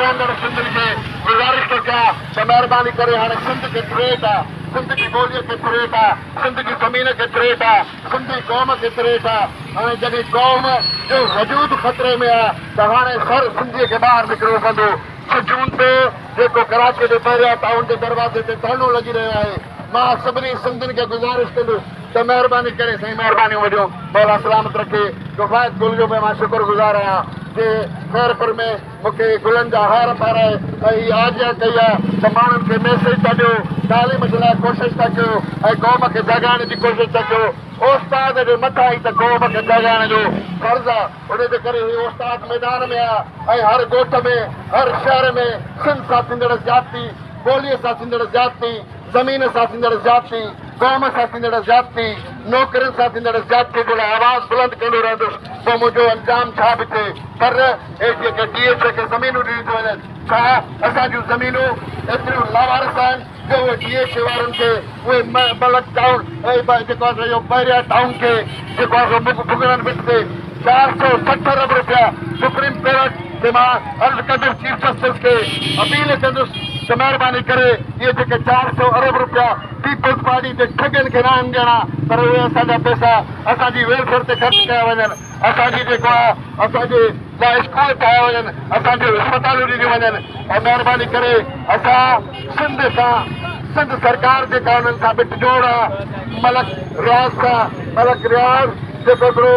رهندڙ سنڌين کي گذارش ٿو ڪيان ته مهرباني ڪري هاڻي سنڌ کي ٿريٽ آ، سنڌ جي ٻوليء کي ٿريٽ آ، سنڌ جي زمين کي ٿريٽ آ، سنڌي قوم کي ٿريٽ آ، هاڻي جڏهن قوم جو وجود خطري ۾ آ ته هاڻي هر سنڌيء کي ٻاهر نڪرڻو پوندو. ڇهه جون تي جيڪو ڪراچيء جي بحريا ٽائون جي دروازي تي ڌرڻو لڳي رهيو آهي، مان سڀني سنڌين کي گذارش ڪندس ته مهرباني ڪري سائين مهربانيون وڏيون مولا سلامت رکي ڪفايت گل جو به مان شڪر گذار آهيان جي خيرپور ۾ مون کي گلن جا هار پارائي ۽ هي آجيان ڪئي آ ته ماڻهن کي ميسيج ٿا ڏيو تعليم جي لاء ڪوشش ٿا ڪيو ۽ قوم کي جاڳائڻ جي ڪوشش ٿا ڪيو استاد جي مٿان ئي ته قوم کي جاڳائڻ جو فرض آ ان جي ڪري هي استاد ميدان ۾ آ ۽ هر ڳوٺ ۾ هر شهر ۾ سنڌ سان ٿيندڙ زيادتي ٻوليء سان ٿيندڙ زيادتي زمين سان ٿيندڙ زيادتي، قوم سان ٿيندڙ زيادتي، نوڪرين سان ٿيندڙ زيادتي جي لاء آواز بلند ڪندو رهندس، پوء منهنجو انجام ڇا به ٿئي. پر اي جيڪي ڊي ايڇ اي کي زمينون ڏنيون ٿيون وڃن، ڇا اسان جون زمينون ايتريون لاوارث آهن جو اهي ڊي ايڇ اي وارن کي اهي ملڪ ٽائون ۽ جيڪو آهي سو اهو بحريا ٽائون کي جيڪو آهي سو ڀڳڙن وچ تي 460 ارب رپيا سپريم ڪورٽ کي مان عرض ڪندس چيف جسٽس کي اپيل ڪندس ته مهرباني ڪري اهي جيڪي 400 ارب رپيا پيپلز پارٽي جي ٺڳن کي ناهن ڏيڻا پر اهي اسان جا پئسا اسان جي ويلفيئر تي خرچ ڪيا وڃن اسان جي جيڪو آهي اسان جي لاء اسڪول ٺاهيا وڃن اسان جون اسپتالون ڏنيون وڃن ۽ مهرباني ڪري اسان سنڌ سان سنڌ سرڪار جيڪا انهن سان ٻٽ جوڙ آهي ملڪ رياض سان ملڪ رياض جيڪو هڪڙو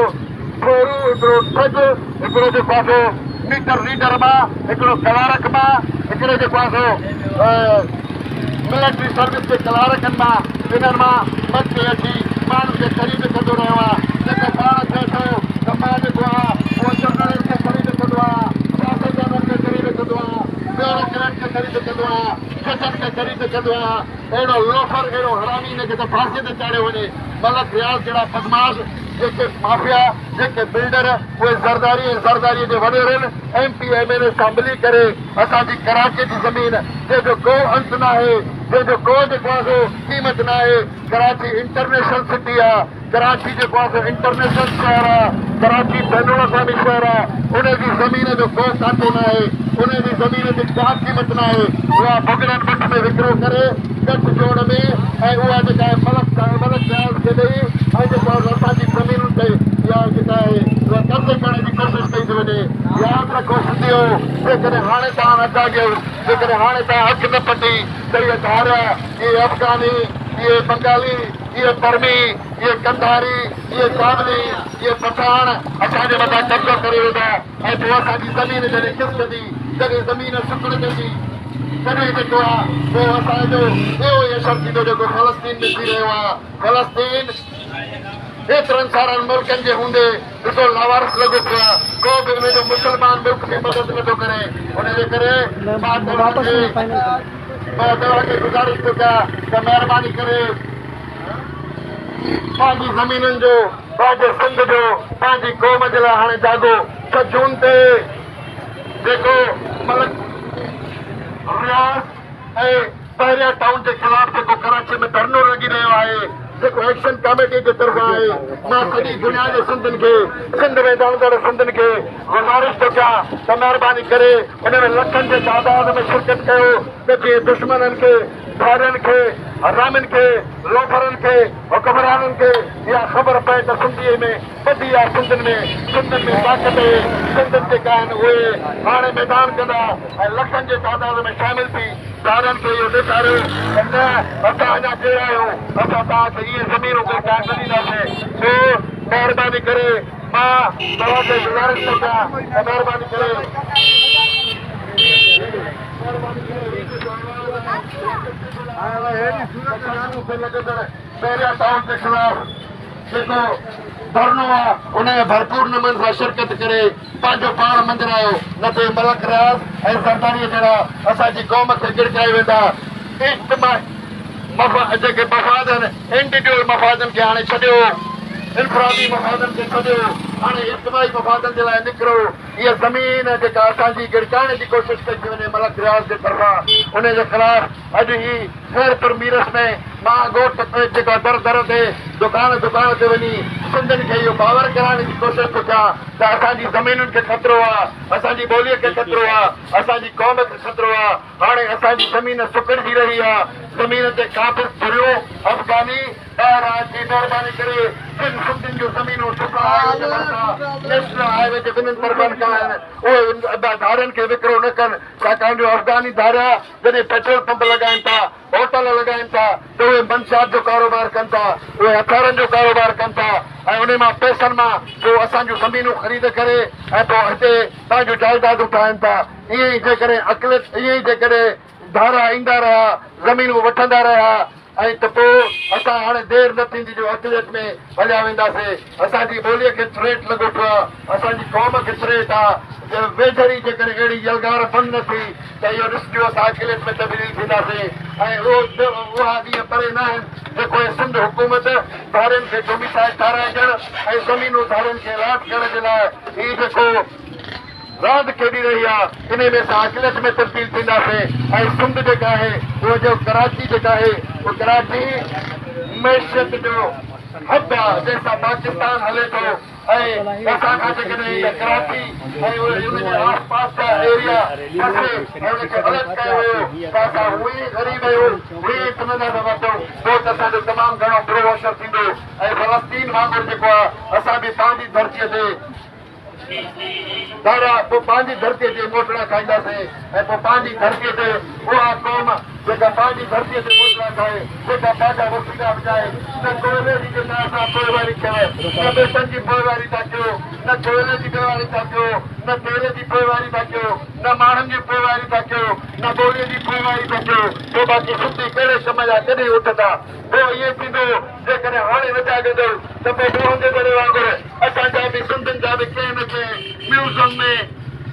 ڦورو هڪڙو ٺڳ هڪڙو جيڪو آهي سو ميٽر ريڊر مان هڪڙو ڪلارڪ مان هڪڙي جيڪو آهي سو ملٽري سروس جي ڪلارڪن مان انهن مان مٿي اچي ماڻهن کي خريد ڪندو رهيو آهي جيڪو پاڻ چئي ٿو ته مان جيڪو آهيان اهو جرنلن کي خريد ڪندو آهيان سياستدانن کي خريد ڪندو آهيان بيوروڪريٽ کي خريد ڪندو آهيان ججن کي خريد ڪندو آهيان اهڙو لوفر اهڙو حرامي ان کي ته ڦاسي تي چاڙهيو وڃي ملڪ رياض جهڙا بدمعاش جيڪي مافيا جيڪي بلڊر اهي زرداري ۽ زرداري جي وڏيرن M P M N A سان ملي ڪري اسان جي ڪراچي جي زمين جنهن جو ڪو انت ناهي جنهن جو ڪو جيڪو آهي سو قيمت ناهي ڪراچي انٽرنيشنل سٽي آ ڪراچي جيڪو آهي سو انٽرنيشنل شهر آ ڪراچي بين الاقوامي شهر آ ان جي زمين جو ڪو ڪانٽو ناهي ان جي زمين جي ڪا قيمت ناهي اها ڀڳڙن مٺ ۾ وڪرو ڪري ڳٺ جوڙ ۾ ۽ اها جيڪا آهي ملڪ ملڪ رياض کي ڏئي ۽ جيڪو آهي اسان جي زمينن تي اها جيڪا آهي اها قبضي ڪرڻ جي ڪوشش ڪئي ٿي وڃي. ياد رکو سنڌيو جيڪڏهن هاڻي توهان نه جاڳيو، جيڪڏهن هاڻي توهان اک نه پٽي ته اهي ڌاريا، اهي افغاني، اهي بنگالي، اهي برمي، اهي قنڌاري، اهي ڪابلي، اهي پٺاڻ اسان جي مٿان قبضو ڪري ويندا ۽ پوء اسان جي زمين جڏهن کسڪندي، جڏهن زمين سڪڙجندي، تڏهن جيڪو آ پوء اسان جو اهو ئي اشر ٿيندو جيڪو فلسطين ۾ ٿي رهيو آ. فلسطين ايترن سارن ملڪن جي هوندي ڏسو لاوارث لڳو پيو آ، ڪو به ان جو مسلمان ملڪ به مدد نٿو ڪري. ان جي ڪري مان توهان کي مان توهان کي گذارش ٿو ڪيان ته مهرباني ڪري پنهنجي زمينن جو، پنهنجي سنڌ جو، پنهنجي قوم جي لاء هاڻي جاڳو. 6 جون تي جيڪو ملڪ رياض ۽ بحريا ٽائون جي خلاف جيڪو ڪراچي ۾ ڌرڻو لڳي رهيو آهي جيڪو ايڪشن ڪاميٽي جي طرفان آهي مان سڄي دنيا جي سنڌين کي سنڌ ۾ رهندڙ سنڌين کي گذارش ٿو ڪيان ته مهرباني ڪري ان ۾ لکن جي تعداد ۾ شرڪت ڪيو ته جيئن دشمنن کي ڌارين کي حرامين کي لوفرن کي حڪمرانن کي اها خبر پئي ته سنڌي ۾ ٻڌي آ سنڌين ۾ سنڌين ۾ طاقت اهي سنڌين جيڪا آهن اهي هاڻي ميدان ڪندا ۽ لکن جي تعداد ۾ شامل ٿي ڌارين کي اهو ڏيکاريو ته نه اسان اڃا جيئرا آهيون اسان توهان کي ائين زمينون ڳڙڪائڻ نه ڏينداسين سو مهرباني ڪري مان توهان کي گذارش ٿو ڪيان ته مهرباني ڪري لڳندڙ بحريا ٽائون جي خلاف جيڪو ڌرڻو آ ان ۾ ڀرپور نموني سان شرڪت ڪري پنهنجو پاڻ مڃرايو نه ته ملڪ رياض ۽ زرداري جهڙا اسان جي قوم کي ڳڙڪائي ويندا. اجتماعي جيڪي مفاد آهن انڊيوڊيول مفادن کي هاڻي ڇڏيو انفرادي مفادن کي ڇڏيو هاڻي اجتماعي مفادن جي لاء نڪرو هيء زمين جيڪا اسان جي ڳڙڪائڻ جي ڪوشش ڪئي ٿي وڃي ملڪ رياض جي طرفان ان جي خلاف اڄ هي خيرپور ميرس ۾ مان ڳوٺ جيڪو در در تي دڪان دڪان تي وڃي سنڌين کي اهو باور ڪرائڻ جي ڪوشش ٿو ڪيان ته اسان جي زمينن کي خطرو آ، اسان جي ٻوليء کي خطرو آ، اسان جي قوم کي خطرو آ. هاڻي اسان جي زمين سڪڙجي رهي آ، زمين تي قابض ڌريون افغاني ٻاهران اچي مهرباني ڪري جن سنڌين جون زمينون سکڻ هاء وي جي ڀرسان نيشنل هاء وي جي ٻنهين طرفن کان آهن اهي ڌارين کي وڪرو نه ڪن ڇاڪاڻ جو افغاني ڌاريا جڏهن پيٽرول پمپ لڳائين ٿا هوٽل لڳائين ٿا ته اهي منشيات جو ڪاروبار ڪن ٿا، اهي هٿيارن جو ڪاروبار ڪن ٿا ۽ انهي مان پئسن مان پوء اسان جون زمينون خريد ڪري ۽ پوء هتي پنهنجون جائيدادون ٺاهين ٿا. ائين ئي جيڪڏهن اقليت ائين ئي جيڪڏهن ڌاريا ايندا رهيا، زمينون وٺندا رهيا ۽ ته پوء اسان هاڻي دير نه ٿيندي جو اقليت ۾ هليا وينداسين. اسان جي ٻوليء کي ٿريٽ لڳو پيو آ، اسان جي قوم کي ٿريٽ آ. ويجهڙي جيڪڏهن اهڙي يلغار بند نه ٿي ته اهو ڏسجو اسان اقليت ۾ تبديل ٿينداسين ۽ اهو اها ڏينهن پري ناهن جيڪو هي سنڌ حڪومت ڌارين کي ڊوميسائل ٺهرائي ڏيڻ ۽ زمينون ڌارين کي الاٽ ڪرڻ جي لاء هي جيڪو راند کيڏي رهي آ انهي ۾ اسان اقليت ۾ تبديل ٿينداسين ۽ سنڌ جيڪا آهي اهو جو ڪراچي جيڪا آهي اهو ڪراچي معيشت جو حب آ جنهن سان پاڪستان هلي ٿو ۽ اسان کان جيڪڏهن هي ڪراچي ۽ ان جي آس پاس جا ايريا کسي ۽ ان کي الڳ ڪيو ويو ته اسان هونئن ئي غريب آهيون هونئن ئي پنندا ٿا وتون پوء ته اسان جو تمام گهڻو برو حشر ٿيندو ۽ فلسطين وانگر جيڪو آ اسان به پنهنجي ڌرتيء تي دارا پوء پنهنجي ڌرتيء تي موٽڙا کائينداسين ۽ پوء پنهنجي ڌرتيء تي اها قوم جيڪا پنهنجي ڌرتيء تي موٽڙا کائي، جيڪا پنهنجا وسيلا وڃائي، نه ڪوئلي جي جيڪا اسان پوئواري ڪيو، نه ٻيٽن جي پوئواري ٿا ڪيو، نه ڪوئلي جي پوئواري ٿا ڪيو، نه تيل جي پوئواري ٿا ڪيو، نه ماڻهن جي پوئواري ٿا ڪيو، نه ٻوليء جي پوئواري ٿا ڪيو، پوء باقي سنڌي ڪهڙي ڪم جا ڪڏهن اٿندا؟ پوء ائين ٿيندو، جيڪڏهن هاڻي نه جاڳندؤ ته پوء موهن جي دڙي وانگر اسان جا به سنڌين جا به ڪنهن نه ڪنهن ميوزم ۾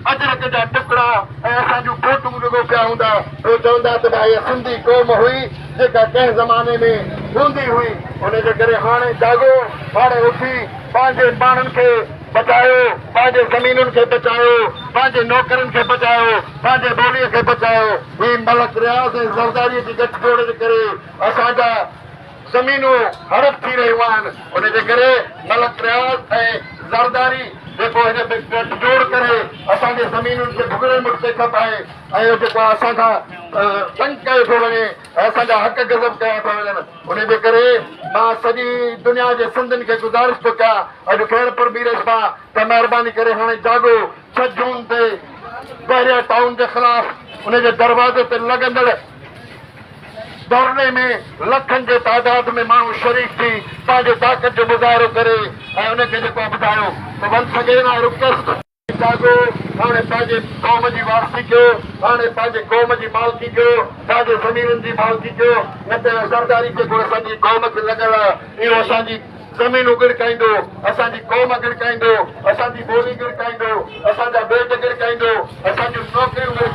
اجرڪ جا ٽڪڙا ۽ اسان جون فوٽون رڳو پيا هوندا. پوء چوندا ته ڀاء اها سنڌي قوم هئي جيڪا ڪنهن زماني ۾ هوندي هئي. ان جي ڪري هاڻي جاڳو، هاڻي اٿي پنهنجي ماڻهن کي بچايو، پنهنجي زمينن کي بچايو، پنهنجي نوڪرين کي بچايو، پنهنجي ٻوليء کي بچايو. هي ملڪ رياض ۽ زرداريء جي ڳٺ جوڙ جي ڪري اسان جا زمينون هڙپ ٿي رهيون آهن ان جي ڪري ملڪ رياض ۽ زرداري جيڪو هن ڳٺ جوڙ ڪري اسان جي زمينن کي ڀڳڙي مٺ تي کپائي ۽ اهو جيڪو اسان کان تنگ ڪيو ٿو وڃي ۽ اسان جا حق غضب ڪيا ٿا وڃن ان جي ڪري مان سڄي دنيا جي سنڌين کي گذارش ٿو ڪيان اڄ خيرپور ميرس مان ته مهرباني ڪري هاڻي جاڳو 6 جون تي بحريا ٽائون جي خلاف ان جي دروازي تي لڳندڙ ڌرڻي ۾ لکن جي تعداد ۾ ماڻهو شريڪ ٿي پنهنجي طاقت جو مظاهرو ڪري ۽ ان کي جيڪو آهي ٻڌايو ته ونس اگين I request. جاڳو، هاڻي پنهنجي قوم جي وارثي ڪيو، هاڻي پنهنجي قوم جي مالڪي ڪيو، پنهنجي زمينن جي مالڪي ڪيو، نه ته زرداري جيڪو اسان جي قوم کي لڳل آهي اهو اسان جي زمينون ڳڙڪائيندو، اسان جي قوم ڳڙڪائيندو، اسان جي ٻولي ڳڙڪائيندو، اسان جا ٻيٽ ڳڙڪائيندو، اسان جون نوڪريون ڳڙڪائيندو.